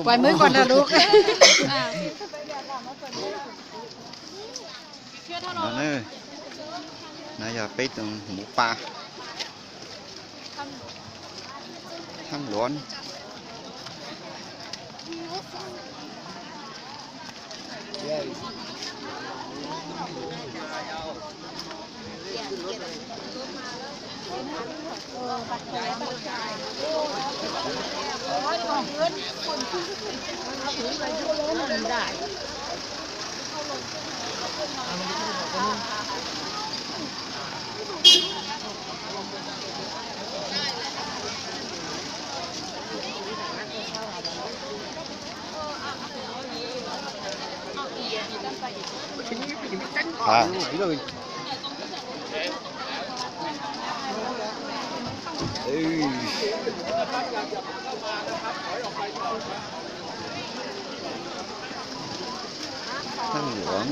Pais mus kom nram lub. No na, no yog peb tus mus pa thab luam. Thab luam.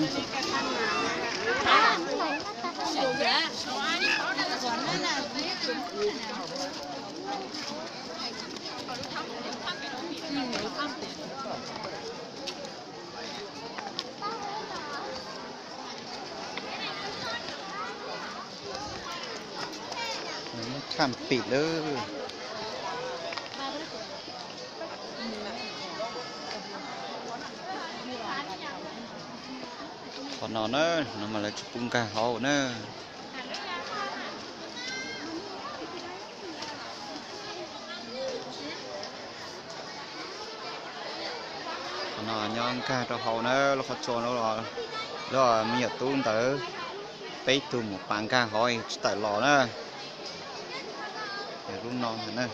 Thaj pim lawm. Qhov no na, no mas lawv tsis pub nkag hauv na. Qhov no nyob nkag rau hauv na, lub qhov tsua, lub me nyuam tub ntawd peb tug mus pas nkag hauv tsis tawm los na. Lub no ntag na.